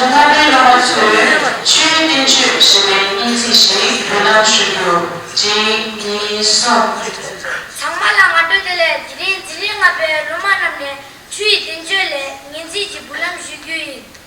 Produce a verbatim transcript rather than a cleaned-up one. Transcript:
ལྔ་པའི་སློབ་མ་ཚོས་ཆོས་བསྟན་བཅོས་ཞེས་པའི་སྙན་ཚིག་ཞིག་འབུལ་ལམ་ཞུ་རྒྱུ། གཅིག་གཉིས། གསུམ། ཚང་མ་ལ་སྔ་དྲོ་བདེ་ལེགས། དེ་རིང་འཛིན་གྲྭ་ལྔ་པའི་སློབ་མ་རྣམས་ནས་ཆོས་བསྟན་བཅོས་ལས་སྙན་ཚིག་ཅིག་འབུལ་ལམ་ཞུ་རྒྱུ་ཡིན།